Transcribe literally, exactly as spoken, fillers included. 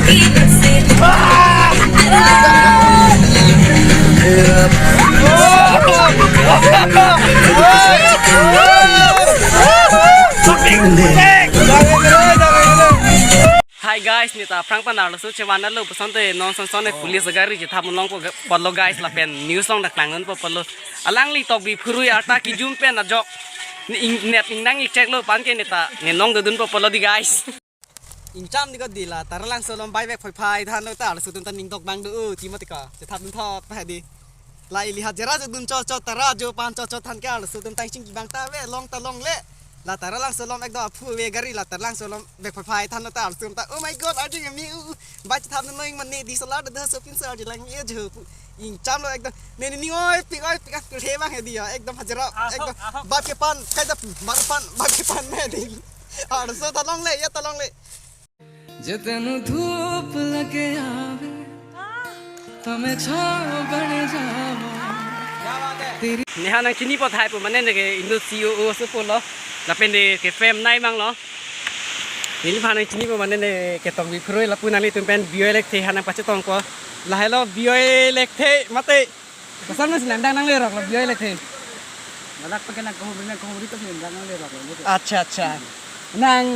Hi guys, neta aphrang pen arloso chevan-etlo, pusonte non son son police gari chethap longpo ga-, pulo guys, lapen news along dak langdunpo pulo. Alangli Tokbi Phurui arta kijum pen ajok. Ni ing-, net ingnang ik cheklo, pan ke neta ne nong dodunpo pulo di guys. Ingcham di ko di la Taralangso along bike vek phai phai thanlo ta arloso atum ta ning dok bang do, o, ti mati ko, chethap dun thot pa di. La ili hajira jo dun chot chot, tara jo pan chot chot than ke arloso atum ta ingching bang ta ave, long ta longle. La Taralangso along ekdom aphu ave gari, la Taralangso along vek phai phai thanlo ta arloso atum ta, "Oh my God, arjing ami, u, u, bike chethap dun noi mane di solar da da sopin sa arjing lang ye jo pu." Ingcham lo ekdom. Ne ne ni oi pik oi pik, ah, he bang he di ya, ekdom hajira, ahok, ekdom ahok. Bike kepan, kaita bike kepan, bike kepan me di. Arloso ta longle, ya ta longle. Jitenu dhup lage aave, hame chhao ban jao. Neha nangchinipo thai pu mane ne ke Indo C O O aso pulo. Lapen ne ke fame nai mang lo. Neliphan nangchinipo mane ne ke Tokbi Phurui, lapu nanglitum pen Bijoy Lekthe aphan nangpachetongpo. Lahelo Bijoy Lekthe mate. Kosonsi nang dang nanglerok lo Bijoy Lekthe? Ladak pakai nang kohomri, nang kohomri to nang dang nanglerok lo. Accha, accha. Nang